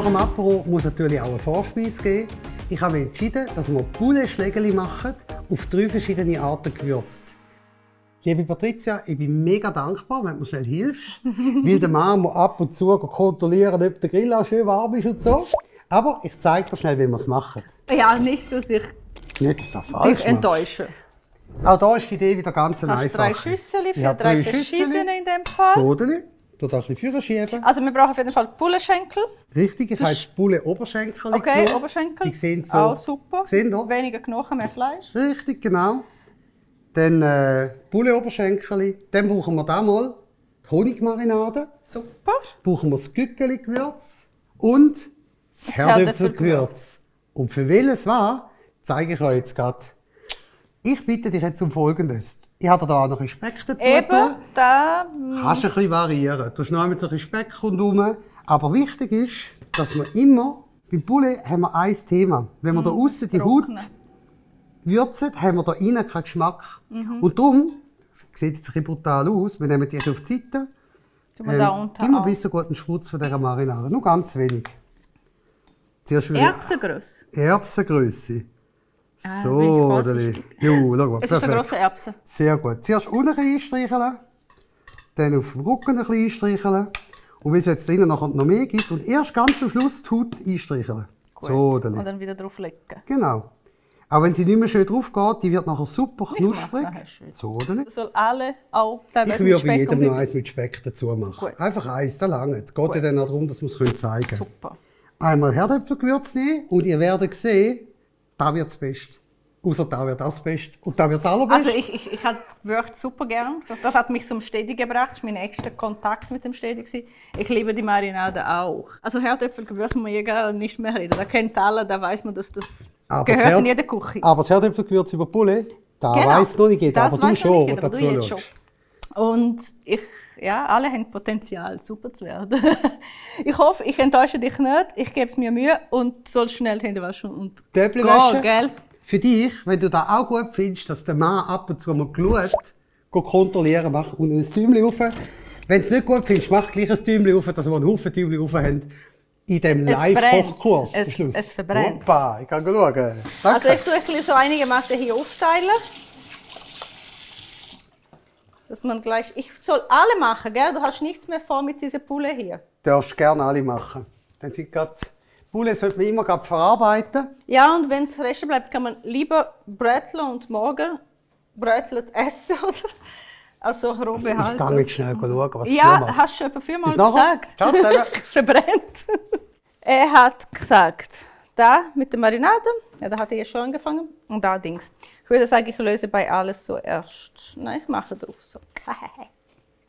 dem Apero muss natürlich auch eine Vorspeise geben. Ich habe mich entschieden, dass wir Poulet-Schlägeli machen, auf 3 verschiedene Arten gewürzt. Liebe Patricia, ich bin mega dankbar, wenn du mir schnell hilfst. Weil der Mann muss ab und zu kontrollieren, ob der Grill auch schön warm ist und so. Aber ich zeige dir schnell, wie wir es machen. Ja, nicht, dass ich dich enttäusche. Auch hier ist die Idee wieder ganz einfach. 3 Schüsseln für 3 verschiedene in dem Fall. Sodeli. Du darfst ein bisschen schieben. Also wir brauchen auf jeden Fall Poulet-Schenkel. Richtig, ich habe jetzt Poulet-Oberschenkel. Okay, Oberschenkel. Die sehen so. Auch super. Sehen weniger Knochen, mehr Fleisch. Richtig, genau. Dann Poulet-Oberschenkel. Dann brauchen wir da mal die Honigmarinade. Super. Brauchen wir das Gückeli-Gewürz und das Herdöpfelgewürz. Und für welches war, zeige ich euch jetzt gerade. Ich bitte dich jetzt um Folgendes. Ich habe dir da auch noch Speck dazu. Eben, da... Kannst du ein bisschen variieren. Du hast noch mit so ein Speck rundherum. Aber wichtig ist, dass wir immer, beim Poulet haben wir ein Thema. Wenn wir da außen die Haut würzen, haben wir da innen keinen Geschmack. Und darum, das sieht jetzt ein bisschen brutal aus, wir nehmen die auf die Seite. Tun wir da unten gib mir ein bisschen guten Schmutz von dieser Marinade. Nur ganz wenig. Erbsengröße. Erbsengröße. Ah, so, Deli. Jo, schau mal. Es ist eine grosse Erbse. Sehr gut. Zuerst unten einstreicheln, dann auf dem Rücken ein bisschen einstreicheln. Und wenn es jetzt drinnen noch mehr gibt, und erst ganz am Schluss die Haut einstreicheln. Gut. So, Deli. Und dann wieder drauflegen. Genau. Auch wenn sie nicht mehr schön drauf geht, die wird nachher super knusprig. So, Deli. Soll alle auch Ich teilweise mit würde Speck jedem und noch eins mit Speck dazu machen. Gut. Einfach eins, da lange. Es geht ja dann auch darum, dass wir es zeigen können. Super. Einmal Herdöpfelgewürz nehmen und ihr werdet sehen, da wird es best. Außer da wird auch das Beste. Und da wird es allerbest. Also ich habe Gewürz super gern. Das hat mich zum Stedi gebracht. Das war mein erster Kontakt mit dem Stedi. Ich liebe die Marinade auch. Also Herdöpfelgewürz muss man hier nicht mehr reden. Da kennt alle, da weiß man, dass das gehört in jeder Küche. Aber das Herdöpfelgewürz über Poulet, da Genau. weiss noch nicht jeder, Das aber du weiss noch schon, nicht jeder, wo aber dazu du jetzt schaust. Und alle haben Potenzial, super zu werden. Ich hoffe, ich enttäusche dich nicht. Ich gebe es mir Mühe und soll schnell Hände waschen und Töpfchen gehen, waschen. gell? Für dich, wenn du da auch gut findest, dass der Mann ab und zu mal schaut, kontrollieren, mach unten ein Däumchen rauf. Wenn du es nicht gut findest, mach gleich ein Däumchen rauf, dass wir einen Haufen Däumchen rauf haben. In diesem Live-Kochkurs. Es verbrennt. Hoppa, ich kann schauen. Danke. Also ich tue ein bisschen so einigermaßen hier aufteilen. Dass man gleich, ich soll alle machen, gell? Du hast nichts mehr vor mit dieser Poulet hier. Du darfst gerne alle machen. Dann sind gerade Poulet sollte man immer gerade verarbeiten. Ja, und wenn es Reste bleibt, kann man lieber bröteln und morgen brötelt essen, oder? Also roh behalten. Ich gehe jetzt schnell schauen, was du Ja, machst. hast du schon etwa 4 Mal Bis nachher. gesagt. Ciao zusammen. Es verbrennt. Er hat gesagt, da mit der Marinade, ja, da hat er ja schon angefangen, und da Dings. Ich würde sagen, ich löse bei alles so erst. Nein, ich mache drauf so.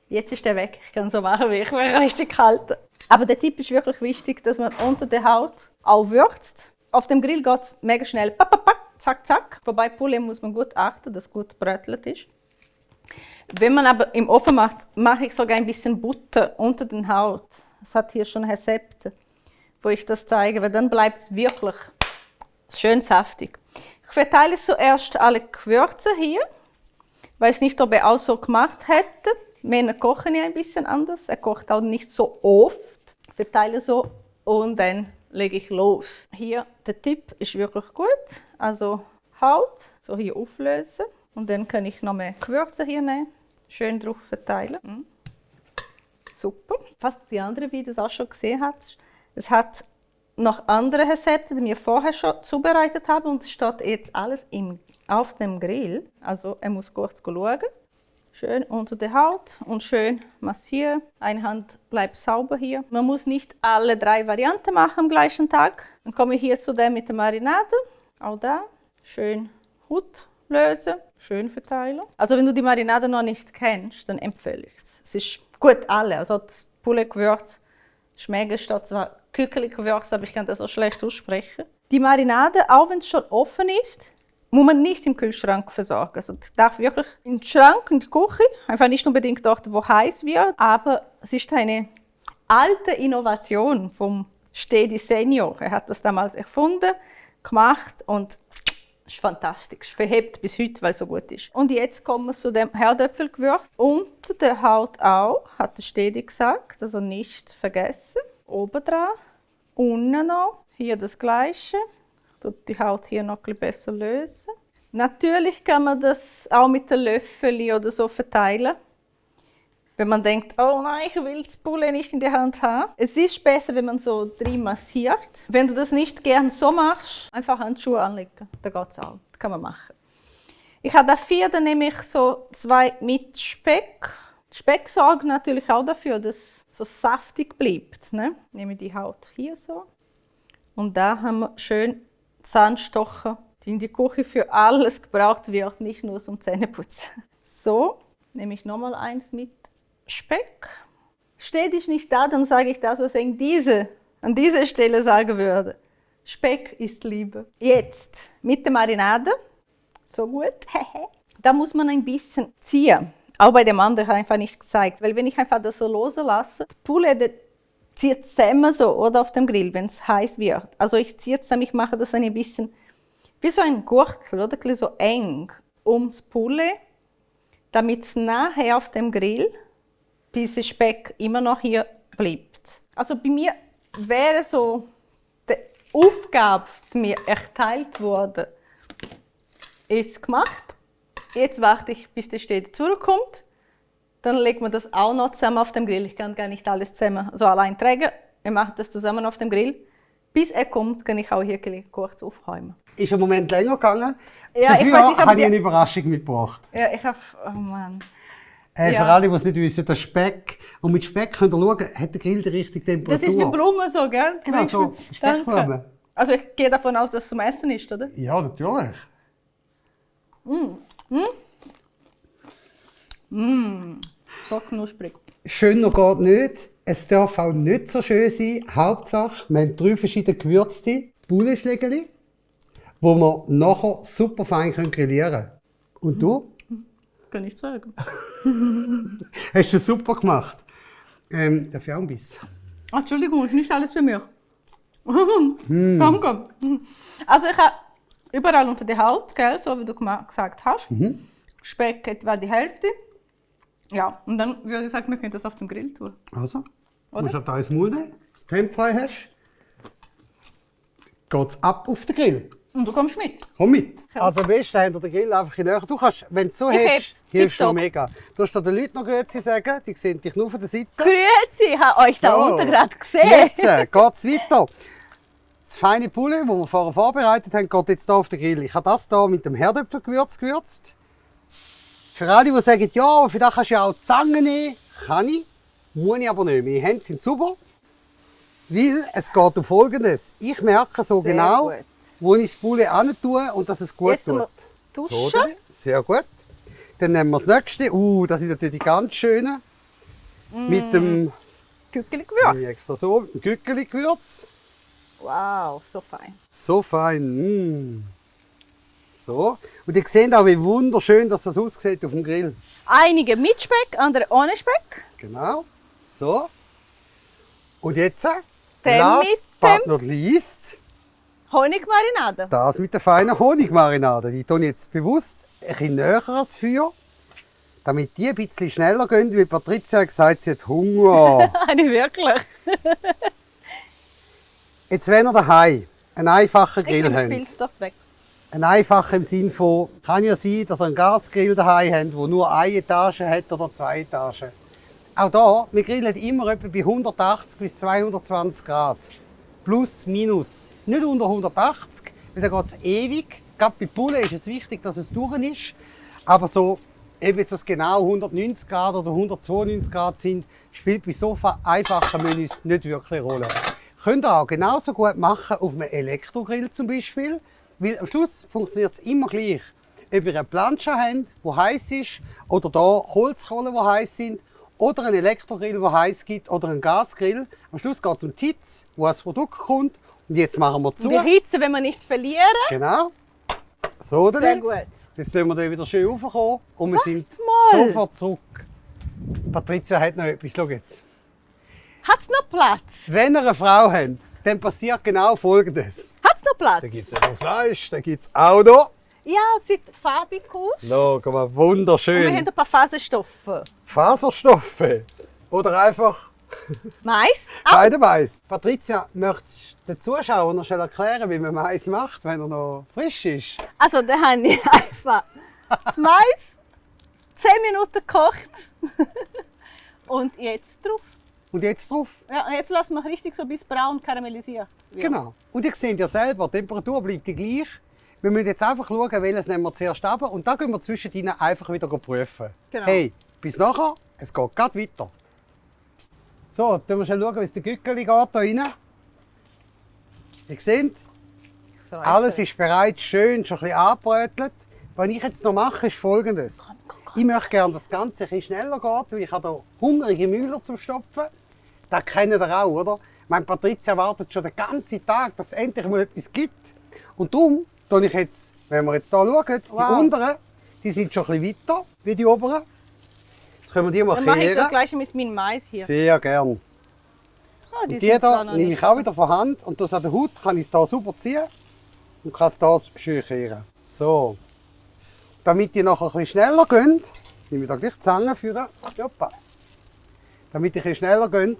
Jetzt ist der weg. Ich kann so machen, wie ich will, richtig halten. Aber der Tipp ist wirklich wichtig, dass man unter der Haut auch würzt. Auf dem Grill geht es mega schnell. Pack, pack, pack, zack, zack. Wobei Poulet muss man gut achten, dass es gut brötelt ist. Wenn man aber im Ofen macht, mache ich sogar ein bisschen Butter unter den Haut. Es hat hier schon Rezepte, wo ich das zeige, weil dann bleibt es wirklich schön saftig. Ich verteile zuerst alle Gewürze hier. Ich weiß nicht, ob er auch so gemacht hätte. Männer kochen ja ein bisschen anders. Er kocht auch nicht so oft. Ich verteile so und dann lege ich los. Hier, der Tipp ist wirklich gut. Also Haut so hier auflösen. Und dann kann ich noch mehr Gewürze hier nehmen. Schön drauf verteilen. Super. Fast die anderen Videos auch schon gesehen hast. Es hat noch andere Rezepte, die wir vorher schon zubereitet haben. Und es steht jetzt alles auf dem Grill. Also er muss kurz schauen. Schön unter der Haut und schön massieren. Eine Hand bleibt sauber hier. Man muss nicht alle 3 Varianten machen am gleichen Tag. Dann komme ich hier zu dem mit der Marinade. Auch da. Schön Hut lösen. Schön verteilen. Also wenn du die Marinade noch nicht kennst, dann empfehle ich es. Es ist gut alle. Also das Poulet-Gewürz schmeckt statt zwar Kückeli-Gewürz, aber ich kann das auch schlecht aussprechen. Die Marinade, auch wenn es schon offen ist, muss man nicht im Kühlschrank versorgen. Also darf wirklich in den Schrank, in die Küche, einfach nicht unbedingt dort, wo heiß wird. Aber es ist eine alte Innovation vom Stedi Senior. Er hat das damals erfunden, gemacht und es ist fantastisch. Es verhebt bis heute, weil es so gut ist. Und jetzt kommen wir zu dem Herdöpfelgewürz. Unter der Haut auch, hat der Stedi gesagt, also nicht vergessen. Oben dran, Unten noch, hier das Gleiche. Ich tue die Haut hier noch ein bisschen besser lösen. Natürlich kann man das auch mit einem Löffel oder so verteilen. Wenn man denkt, oh nein, ich will das Poulet nicht in der Hand haben. Es ist besser, wenn man so drin massiert. Wenn du das nicht gern so machst, einfach Handschuhe anlegen. Da geht es auch. Das kann man machen. Ich habe dafür, dann nehme ich so 2 mit Speck. Speck sorgt natürlich auch dafür, dass es so saftig bleibt. Ne? Nehme ich die Haut hier so. Und da haben wir schön Zahnstocher, die in der Küche für alles gebraucht wird, nicht nur zum Zähneputzen. So, nehme ich nochmal eins mit Speck. Steht ich nicht da, dann sage ich das, was ich an dieser Stelle sagen würde. Speck ist Liebe. Jetzt mit der Marinade. So gut. Da muss man ein bisschen ziehen. Auch bei dem anderen habe ich einfach nicht gezeigt. Weil wenn ich einfach das so loslasse, das Poulet zieht zusammen so, oder auf dem Grill, wenn es heiß wird. Also ich ziehe zusammen, ich mache das ein bisschen wie so ein Gürtel, oder? Ein bisschen so eng ums Poulet, damit es nachher auf dem Grill dieser Speck immer noch hier bleibt. Also bei mir wäre so die Aufgabe, die mir erteilt wurde, ist gemacht. Jetzt warte ich, bis der Städte zurückkommt. Dann legt man das auch noch zusammen auf dem Grill. Ich kann gar nicht alles zusammen so allein tragen. Wir machen das zusammen auf dem Grill. Bis er kommt, kann ich auch hier kurz aufräumen. Ist ein Moment länger gegangen. Ja, Dafür ich weiß nicht, habe ich eine Überraschung mitgebracht. Ja, ich habe... Oh Mann. Für Ja. alle, die es nicht wissen, der Speck. Und mit Speck könnt ihr schauen, hat der Grill die richtige Temperatur. Das ist wie Blumen so, gell? Genau, so Speckblumen. Danke. Also ich gehe davon aus, dass es zum Essen ist, oder? Ja, natürlich. So knusprig. Schöner geht nicht. Es darf auch nicht so schön sein. Hauptsache, wir haben 3 verschiedene gewürzte Pouletschlägeli, die wir nachher super fein grillieren können. Und du? Kann ich sagen. Hast du super gemacht. Darf ich auch ein bisschen? Ach, Entschuldigung, ist nicht alles für mich. Danke. Also ich habe überall unter der Haut, gell, so wie du gesagt hast. Speck etwa die Hälfte. Ja, und dann würde ich sagen, wir können das auf dem Grill tun. Also, du Oder? musst halt alles Maul nehmen, das Temp frei hast. Geht's ab auf den Grill. Und du kommst mit. Komm mit. Also am besten haben wir den Grill einfach in der Nähe. Du kannst, wenn du so Ich hebst, heb's. hilfst du Tipptopp. mega. Du musst den Leuten noch Grüezi sagen, die sehen dich nur von der Seite. Grüezi, ich habe euch da So. unten gerade gesehen. Jetzt geht's weiter. Das feine Poulet, das wir vorher vorbereitet haben, geht jetzt hier auf den Grill. Ich habe das hier mit dem Herdöpfelgewürz gewürzt. Für alle, die sagen, ja, aber für das kannst du ja auch die Zange nehmen. Kann ich, muss ich aber nicht. Meine Hände sind super. Weil es geht um Folgendes. Ich merke so Sehr genau, gut. wo ich das Poulet hin tue und dass es gut Jetzt tun wir tut. duschen. So, sehr gut. Dann nehmen wir das nächste. Das sind natürlich die ganz schönen. Mit dem Kückeli-Gewürz. extra so, mit dem Gückeli-Gewürz. Wow, so fein. So fein. So. Und ihr seht auch, wie wunderschön dass das aussieht auf dem Grill. Einige mit Speck, andere ohne Speck. Genau. So. Und jetzt, Dann last mit but dem- not least, Honigmarinade. das mit der feinen Honigmarinade. Die tue ich jetzt bewusst ein bisschen näher ans Feuer, damit die ein bisschen schneller gehen, weil Patricia hat gesagt, sie hat Hunger. Nicht wirklich. Jetzt, wenn ihr daheim einen einfachen Ich Grill nehme habt, den Pilz weg. ein einfacher im Sinne von, kann ja sein, dass ihr einen Gasgrill daheim habt, der nur eine Etage hat oder 2 Etagen. Auch da, wir grillen immer etwa bei 180 bis 220 Grad. Plus, minus. Nicht unter 180, weil da geht es ewig. Gerade bei Poulet ist es wichtig, dass es durch ist. Aber so, ob jetzt das genau 190 Grad oder 192 Grad sind, spielt bei so einfachen Menüs nicht wirklich eine Rolle. Könnt ihr auch genauso gut machen auf einem Elektrogrill zum Beispiel. Weil am Schluss funktioniert es immer gleich. Ob ihr eine Plancha habt, die heiß ist, oder hier Holzkohlen, die heiß sind, oder einen Elektrogrill, der heiß gibt, oder einen Gasgrill. Am Schluss geht es um die Hitze, wo das Produkt kommt. Und jetzt machen wir zu. Die Hitze, wenn wir nicht verlieren. Genau. So, Sehr dann. gut. Jetzt lassen wir den wieder schön raufkommen und wir sind mal. sofort zurück. Patricia hat noch etwas. Schau jetzt. Hat es noch Platz? Wenn ihr eine Frau habt, dann passiert genau Folgendes. Hat es noch Platz? Da gibt es noch Fleisch, da gibt es auch noch. Ja, es sieht farbig aus. Schau mal, Und wir haben wunderschön. ein paar Faserstoffe. Faserstoffe. Oder einfach Mais? Beide Mais. Patricia, möchtest du den Zuschauern noch schnell erklären, wie man Mais macht, wenn er noch frisch ist? Also, da habe ich einfach das Mais 10 Minuten gekocht. Und jetzt drauf. Und jetzt drauf? Ja, jetzt lassen wir richtig so bis braun karamellisiert. Ja. Genau. Und ihr seht ja selber, die Temperatur bleibt die gleich. Wir müssen jetzt einfach schauen, welches nehmen wir zuerst ab. Und dann gehen wir zwischendrin einfach wieder prüfen. Genau. Hey, bis nachher, es geht gerade weiter. So, dann wir schauen, wie es der Gückeli geht hier rein. Ihr seht, alles ist bereits schön, schon ein bisschen angebrötelt. Was ich jetzt noch mache, ist Folgendes. Ich möchte gerne, dass das Ganze ein bisschen schneller geht, weil ich habe hier hungrige Mühler zum Stopfen. Das kennt ihr auch, oder? Meine Patricia wartet schon den ganzen Tag, dass es endlich mal etwas gibt. Und darum tue ich jetzt, wenn wir jetzt hier schauen, die unteren, die sind schon ein bisschen weiter wie die oberen. Jetzt können wir die mal Dann mache ich das kehren. gleiche mit meinem Mais hier. Sehr gern. Oh, Und die sind hier zwar noch nehme nicht ich auch so- wieder von Hand und das an der Haut kann ich es hier super ziehen und kann es hier schön kehren. So. Damit die nachher ein bisschen schneller gehen, nehme ich da gleich die Zange für. Hoppa. Damit die ein bisschen schneller gehen,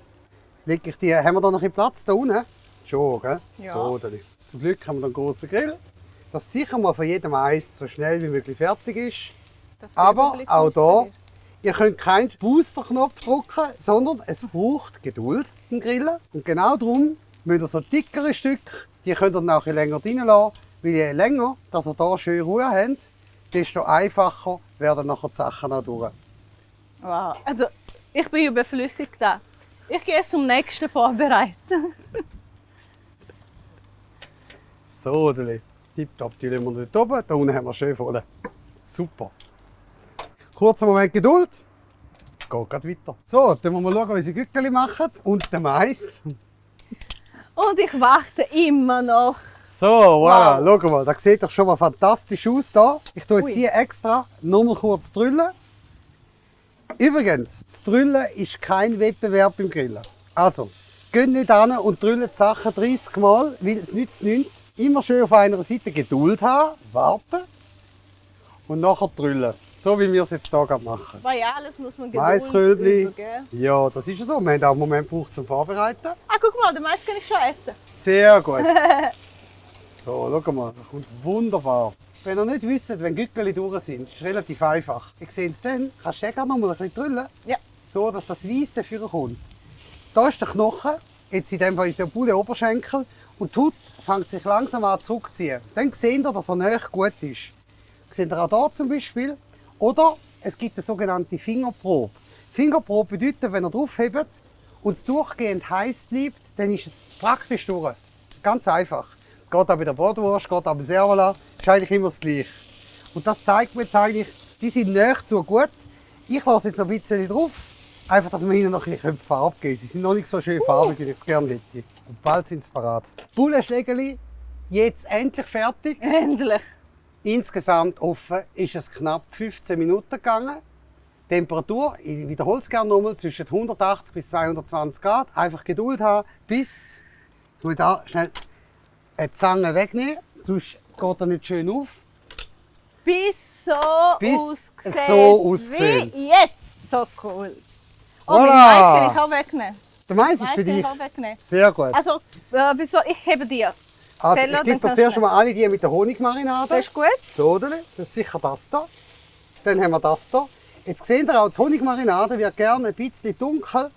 lege ich die. Haben wir da noch ein Platz da unten? Schon, gell? Ja. So, dann. Zum Glück haben wir da einen grossen Grill, dass sicher mal von jedem Eis so schnell wie möglich fertig ist. Darf ich Aber Überblick auch nicht hier, verlieren? ihr könnt keinen Booster-Knopf drücken, sondern es braucht Geduld im Grillen. Und genau darum müsst ihr so dickere Stücke, die könnt ihr dann auch ein bisschen länger drin lassen, weil je länger, dass ihr hier schön Ruhe habt, desto einfacher werden nachher die Sachen auch durch. Wow. Also, ich bin überflüssig da. Ich gehe zum nächsten vorbereiten. So, tipptopp, die lassen wir dort oben. Da unten haben wir schön voll. Super. Kurzer Moment Geduld. Es geht gerade weiter. So, dann müssen wir schauen, wie sie Gückeli machen und den Mais. Und ich warte immer noch. So, voilà, Wow. schau mal, das sieht doch schon mal fantastisch aus hier. Ich tue jetzt Ui. hier extra nur mal kurz drüllen. Übrigens, das Drüllen ist kein Wettbewerb beim Grillen. Also, geht nicht hin und drüllt die Sachen 30 Mal, weil es nützt nichts. Immer schön auf einer Seite Geduld haben, warten und nachher drüllen. So wie wir es jetzt hier gerade machen. Bei alles muss man Geduld Maiskölbli. üben, gell? Ja, das ist ja so. Wir haben auch einen Moment gebraucht zum Vorbereiten. Ah, guck mal, den Mais kann ich schon essen. Sehr gut. So, schau mal, das kommt wunderbar. Wenn ihr nicht wisst, wenn Gückeli durch sind, ist es relativ einfach. Ihr seht es dann, kannst du gerne noch mal ein bisschen drüllen, Ja. so dass das Weisse vorkommt. Da ist der Knochen, jetzt in dem Fall ist der Bulle Oberschenkel, und die Haut fängt sich langsam an zurückzuziehen. Dann seht ihr, dass er nicht gut ist. Seht ihr auch hier zum Beispiel. Oder es gibt eine sogenannte Fingerprobe. Fingerprobe bedeutet, wenn ihr draufhebt und es durchgehend heiß bleibt, dann ist es praktisch durch. Ganz einfach. Geht auch bei der Bratwurst, geht auch bei Servola, ist eigentlich immer das Gleiche. Und das zeigt mir jetzt eigentlich, die sind nicht so gut. Ich lasse jetzt noch ein bisschen drauf, einfach, dass wir ihnen noch ein bisschen Farbe geben. Sie sind noch nicht so schön farbig, wie ich es gerne hätte. Und bald sind sie parat. Bullenschlägeli, jetzt endlich fertig. Endlich. Insgesamt offen ist es knapp 15 Minuten gegangen. Temperatur, ich wiederhole es gerne nochmal, zwischen 180 bis 220 Grad. Einfach Geduld haben, bis... Jetzt muss ich da schnell eine Zange wegnehmen, sonst geht er nicht schön auf. Bis so Bis aussieht. es so aussieht. Wie jetzt. So cool. Oh, Voilà. mein Mais kann ich auch wegnehmen. Der Mais ist Mais für kann dich. ich auch wegnehmen. Sehr gut. Also, wieso? Ich hebe dir. Also, Teller, ich gebe dann dir kannst zuerst du mal alle die mit der Honigmarinade. Das ist gut. So, das ist sicher das hier. Dann haben wir das hier. Jetzt seht ihr auch, die Honigmarinade wird gerne ein bisschen dunkel.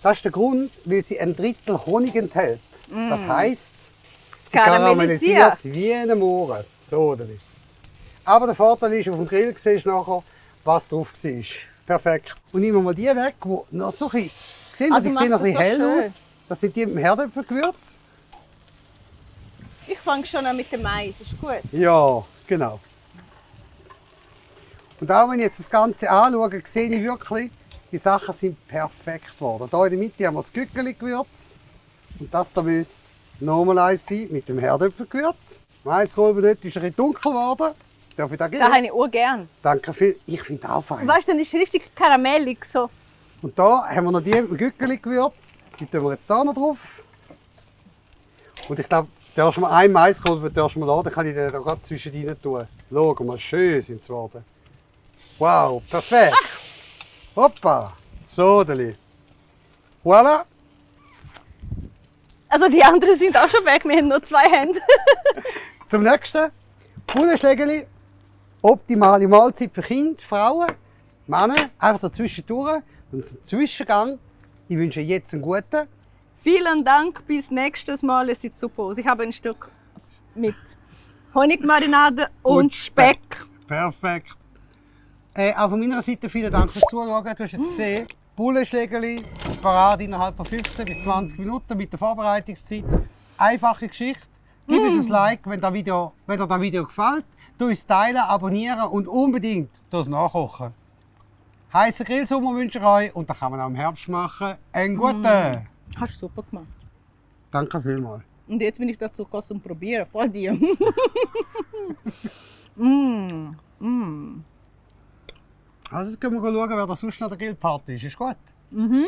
Das ist der Grund, weil sie ein Drittel Honig enthält. Das heisst, sie Karamellisiert. karamellisiert wie eine Mohren. So, das ist. Aber der Vorteil ist, auf dem Grill siehst du nachher, was drauf war. Perfekt. Und nehmen wir mal die weg, die noch so ein bisschen, seht ihr, Ah, die du sehen noch machst ein bisschen das so hell schön. aus. Das sind die mit dem Herdöpfelgewürz. Ich fange schon an mit dem Mais. Ist gut. Ja, genau. Und auch wenn ich jetzt das Ganze anschaue, sehe ich wirklich, die Sachen sind perfekt geworden. Hier in der Mitte haben wir das Gückeli-Gewürz. Und das hier müsste normalize sein mit dem Herdöpfelgewürz. Maiskolben dort ist ein bisschen dunkel geworden. Darf ich da geben? Das habe ich auch gern. Danke viel. Ich finde das auch fein. Weißt du, dann ist es richtig karamellig so. Und da haben wir noch die mit dem Gückeli-Gewürz. Die tun wir jetzt hier noch drauf. Und ich glaube, darfst du mal einen Maiskolben lassen, dann kann ich den da gerade zwischen rein tun. Schau mal, schön sind sie geworden. Wow, perfekt. Hoppa. So, Deli. Voilà. Also die anderen sind auch schon weg, wir haben nur 2 Hände. Zum nächsten. Bullenschlägeli. Optimale Mahlzeit für Kinder, Frauen, Männer. Einfach so zwischendurch. Und zum Zwischengang. Ich wünsche jetzt einen guten. Vielen Dank, bis nächstes Mal. Es sieht super aus. Ich habe ein Stück mit Honigmarinade und Speck. Perfekt. Auch von meiner Seite vielen Dank fürs Zuschauen. Du hast jetzt gesehen, Bullenschlägeli, parat innerhalb von 15 bis 20 Minuten mit der Vorbereitungszeit. Einfache Geschichte. Gib uns ein Like, wenn dir das Video gefällt. Du uns teilen, abonnieren und unbedingt das nachkochen. Heißer Grillsommer wünsche ich euch und das kann man auch im Herbst machen. Einen guten! Hast du super gemacht. Danke vielmals. Und jetzt bin ich dazu gekommen zum Probieren, vor dir. Also jetzt können wir schauen, wer da sonst noch der Grillparty ist. Ist gut? Mhm.